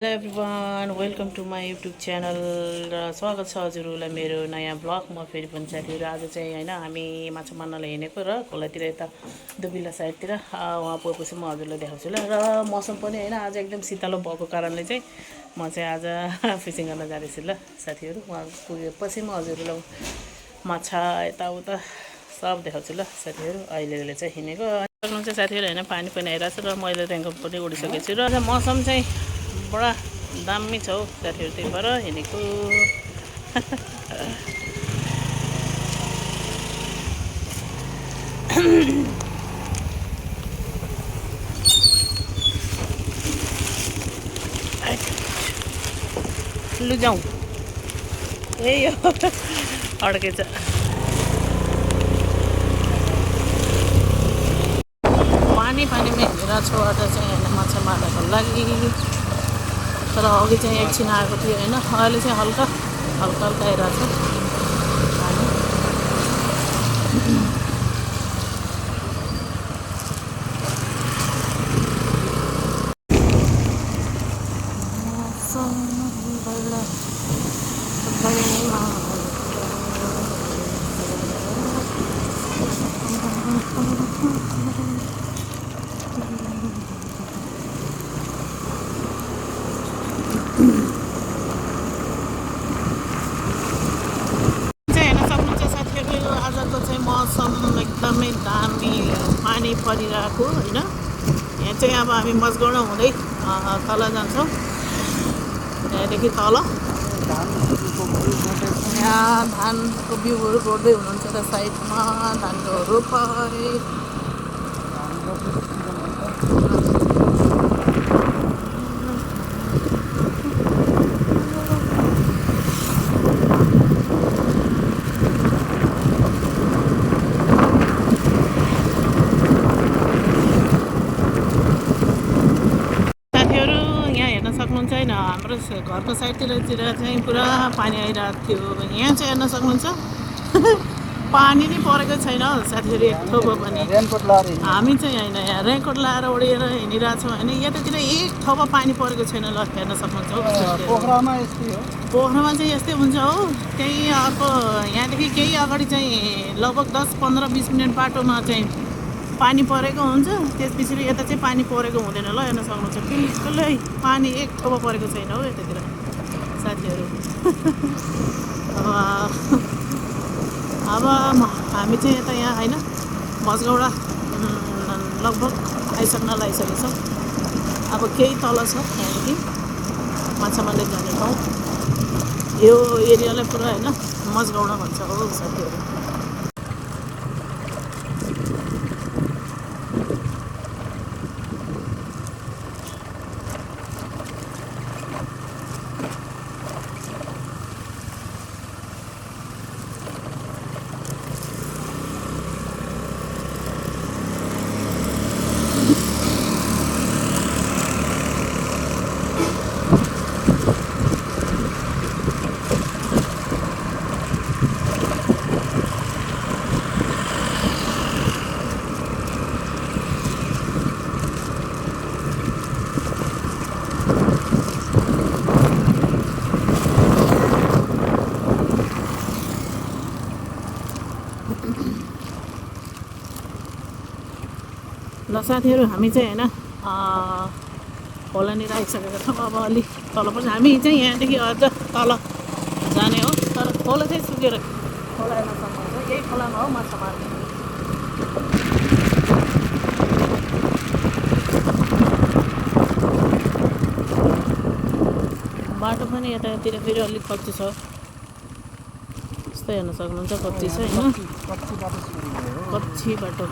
Hello everyone welcome to my YouTube channel र स्वागत छ हजुरहरूलाई मेरो नयाँ ब्लगमा फेरि पनि साथीहरू। आज चाहिँ होइन हामी माछा मार्नलाई हिँडेको र खोलातिर यता दुबिला साइडतिर उहाँ पुगेपछि म हजुरलाई देखाउँछु ल। र मौसम पनि होइन आज एकदम शीतलो भएको कारणले चाहिँ म चाहिँ आज फिसिङ गर्न जाँदैछु ल साथीहरू। उहाँ पुगेपछि म हजुरलाई माछा यताउता सब देखाउँछु ल साथीहरू। अहिले चाहिँ हिँडेको सक्नुहुन्छ साथीहरू होइन, पानी पनि आइरहेको छ र मैले रेनकोट पनि उडिसकेको छु र मौसम चाहिँ बडा दामी छ हौ साथीहरू, त्यही भएर हिँडेको। लु जाउँ ए यो अड्केछ। पानीमा हिँडेर छोबाट चाहिँ होइन माछा मार्नको लागि। तर अघि चाहिँ एकछिन आएको थियो होइन, अहिले चाहिँ हल्का हल्का आइरहेको छ पानी। आजको चाहिँ मौसम एकदमै दामी, पानी परिरहेको होइन। यहाँ चाहिँ अब हामी मजगौडा हुँदै तल जान्छौँ, यहाँदेखि तल यहाँ धानको बिउहरू रोप्दै हुनुहुन्छ र साइडमा धानको रोपाइ। सक्नुहुन्छ होइन, हाम्रो घरको साइडतिर चाहिँ पुरा पानी आइरहेको थियो। यहाँ चाहिँ हेर्न सक्नुहुन्छ पानी नै परेको छैन साथीहरू एक थोपो पनि। हामी चाहिँ होइन यहाँ रेनकोट लाएर उडेर हिँडिरहेछौँ होइन, यतातिर एक थोपो पानी परेको छैन ल, हेर्न सक्नुहुन्छ हौ। पोखरामा चाहिँ यस्तै हुन्छ हौ। त्यही अर्को यहाँदेखि केही अगाडि चाहिँ लगभग 10-15-20 मिनट बाटोमा चाहिँ पानी परेको हुन्छ, त्यसपछि यता चाहिँ पानी परेको हुँदैन ल। हेर्न सक्नुहुन्छ बिल्कुलै पानी एक थोपो परेको छैन हौ यतातिर साथीहरू। अब हामी चाहिँ यता यहाँ होइन मजगौडा लगभग आइसक्न लागिसकेको छौँ। अब केही तल छ यहाँदेखि माछा मार्दै जाने ठाउँ। यो एरियालाई पुरा होइन मजगौडा भन्छ हो साथीहरू। ल साथीहरू हामी चाहिँ होइन खोलानिर आइसकेका छौँ। अब अलिक तल पर्छ, हामी चाहिँ यहाँदेखि अझ तल जाने हो। तर खोला चाहिँ सुकेर खोला हेर्न सक्नुहुन्छ, यही खोलामा हो माछा मार्ने। बाटो पनि यतातिर फेरि अलिक कच्ची छ, यस्तो हेर्न सक्नुहुन्छ कच्ची छ होइन, कच्ची बाटो।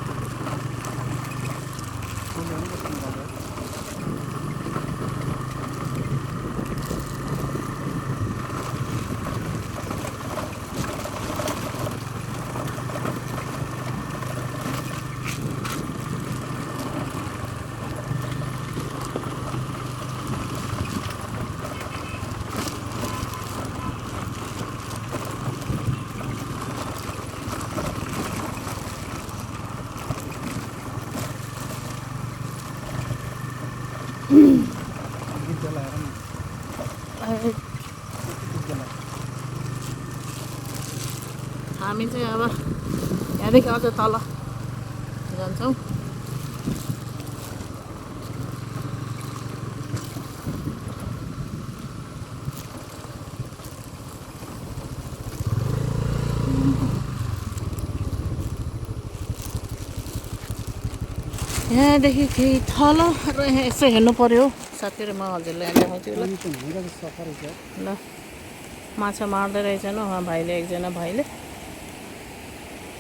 हामी चाहिँ अब यहाँदेखि अझ तल जान्छौँ। यहाँदेखि केही थल र यहाँ यसो हेर्नु पर्यो साथीहरू। म हजुरलाई देखाउँछु ल। माछा मार्दै रहेछन् उहाँ भाइले, एकजना भाइले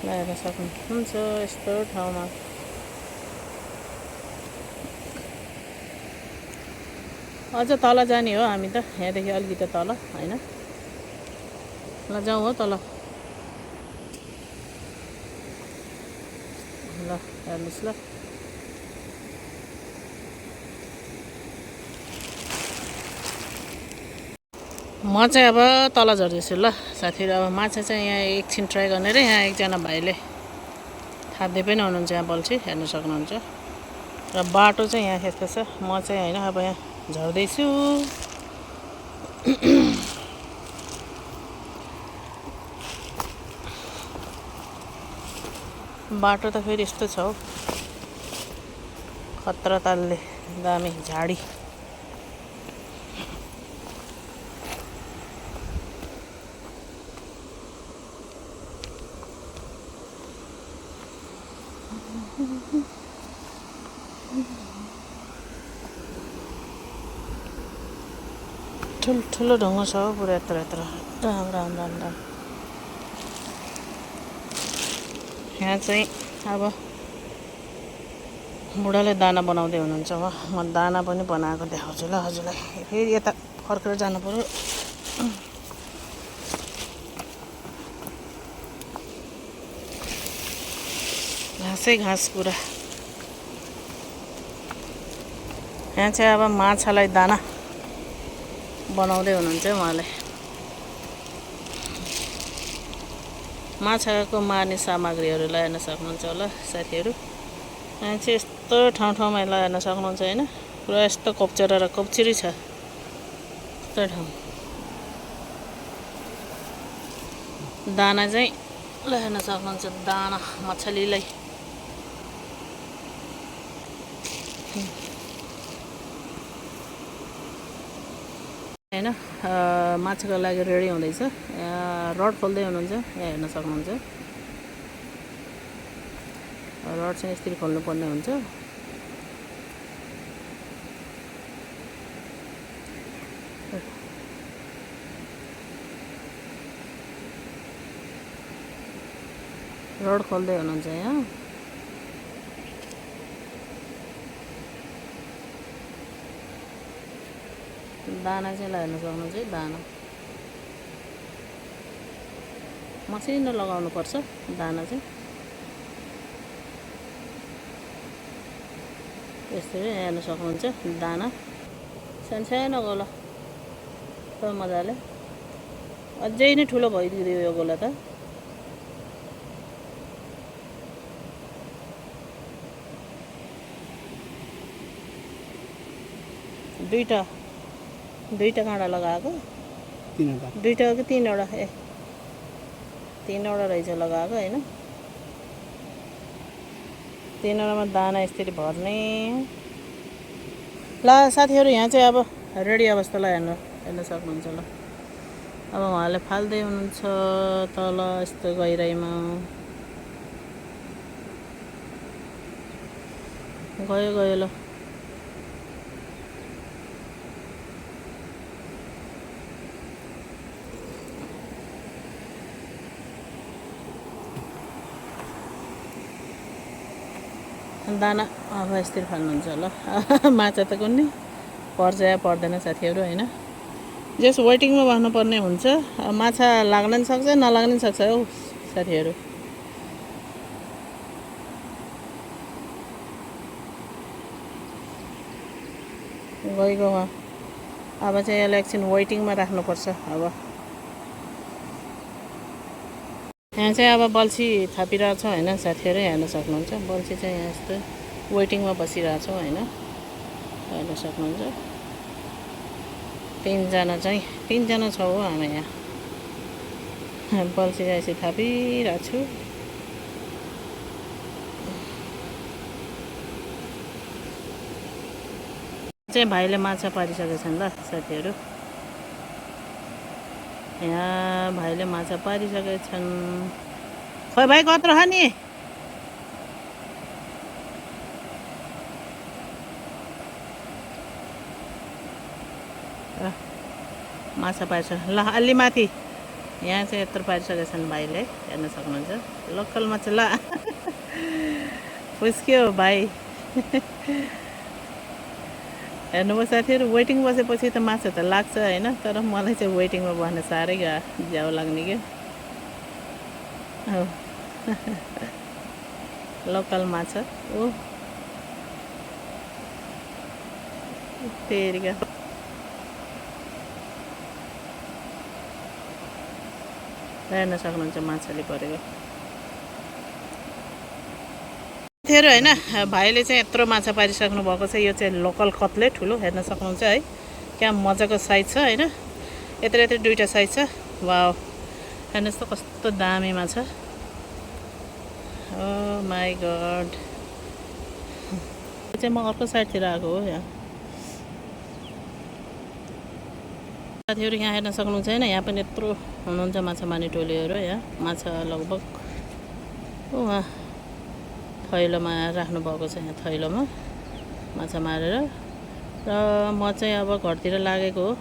ल्याएर सक्नुहुन्छ यस्तो ठाउँमा। अझ तल जाने हो हामी त, यहाँदेखि अलिकति तल होइन। ल जाउँ हो तल। ल हेर्नुहोस् ल। म चाहिँ अब तल झर्दैछु ल साथीहरू। अब माछा चाहिँ यहाँ एकछिन ट्राई गर्ने रे। यहाँ एकजना भाइले थाप्दै पनि हुनुहुन्छ, यहाँ बल्छी हेर्न सक्नुहुन्छ। र बाटो चाहिँ यहाँ यस्तो छ। म चाहिँ होइन अब यहाँ झर्दैछु। बाटो त फेरि यस्तो छ हौ, खतरा तालले दामी झाडी। ठुलो ढुङ्गा छ पुरा यत्रो यत्रो। राम राम राम राम। यहाँ चाहिँ अब बुढाले दाना बनाउँदै हुनुहुन्छ। म दाना पनि बनाएको देखाउँछु ल हजुरलाई। फेरि यता फर्केर जानु पर्यो। घाँसै घाँस पुरा। यहाँ चाहिँ अब माछालाई दाना बनाउँदै हुनुहुन्छ उहाँले। माछाको मार्ने सामग्रीहरू हेर्न सक्नुहुन्छ होला साथीहरू। यहाँ चाहिँ यस्तो ठाउँमा हेर्न सक्नुहुन्छ होइन। पुरा यस्तो कोप्चरा र कोप्चरी छ यस्तो ठाउँ। दाना चाहिँ हेर्न सक्नुहुन्छ, दाना मछलीलाई। होइन माछाको लागि रेडी हुँदैछ। रड खोल्दै हुनुहुन्छ, यहाँ हेर्न सक्नुहुन्छ। रड चाहिँ यसरी खोल्नुपर्ने हुन्छ। रड खोल्दै हुनुहुन्छ यहाँ। दाना चाहिँ हेर्न सक्नुहुन्छ। दाना मसिनो लगाउनु पर्छ दाना चाहिँ। यसरी हेर्न सक्नुहुन्छ दाना सानो गोला त मजाले। अझै नै ठुलो भइदियो यो गोला त। दुईटा काँडा लगाएको। दुईटा कि तीनवटा? ए तीनवटा रहेछ लगाएको होइन। तीनवटामा दाना यसरी भर्ने। ल साथीहरू यहाँ चाहिँ अब रेडी अवस्थालाई हेर्न सक्नुहुन्छ ल। अब उहाँले फाल्दै हुनुहुन्छ तल यस्तो गहिराइमा। गयो ल। दाना अब यसरी फाल्नुहुन्छ ल। माछा त कुनै पर्छ या पर्दैन साथीहरू होइन। जस वेटिङमा बस्नुपर्ने हुन्छ। माछा लाग्न पनि सक्छ नलाग्न पनि सक्छ हौ साथीहरू। गइगयो उहाँ। अब चाहिँ यसलाई एकछिन वेटिङमा राख्नुपर्छ। अब यहाँ चाहिँ अब बल्छी थापिरहेको छ होइन साथीहरू, हेर्न सक्नुहुन्छ। बल्छी चाहिँ यहाँ यस्तो वेटिङमा बसिरहेको छौँ होइन, हेर्न सक्नुहुन्छ। तीनजना छौँ हो हामी यहाँ बल्छी जाइसी थापिरहेको छु चाहिँ भाइले माछा पारिसकेका छन् ल साथीहरू यहाँ भाइले माछा पारिसकेका छन् खोइ भाइ कत्रो खा नि माछा पारिसक्यो ल अलि माथि यहाँ चाहिँ यत्रो पारिसकेका छन् भाइले हेर्न सक्नुहुन्छ लोकल माछा ल फुस्क्यो भाइ हेर्नुभयो साथीहरू वेटिङ बसेपछि त माछा त लाग्छ होइन तर मलाई चाहिँ वेटिङमा बस्न साह्रै झ्याउ लाग्ने क्या हो लोकल माछा ओ तेरिका हेर्न सक्नुहुन्छ माछाले परेको थियो होइन भाइले चाहिँ यत्रो माछा पारिसक्नु भएको छ यो चाहिँ लोकल कत्ले ठुलो हेर्न सक्नुहुन्छ है क्या मजाको साइज छ होइन यत्रो यत्रो दुईवटा साइज छ वाउ हेर्नुहोस् त कस्तो दामी माछा ओ माई गड यो चाहिँ म अर्को साइडतिर आएको हो यहाँ साथीहरू यहाँ हेर्न सक्नुहुन्छ होइन यहाँ पनि यत्रो हुनुहुन्छ माछा मार्ने टोलीहरू यहाँ माछा लगभग उहाँ थैलोमा राख्नु भएको छ यहाँ थैलोमा माछा मारेर र म चाहिँ अब घरतिर लागेको हो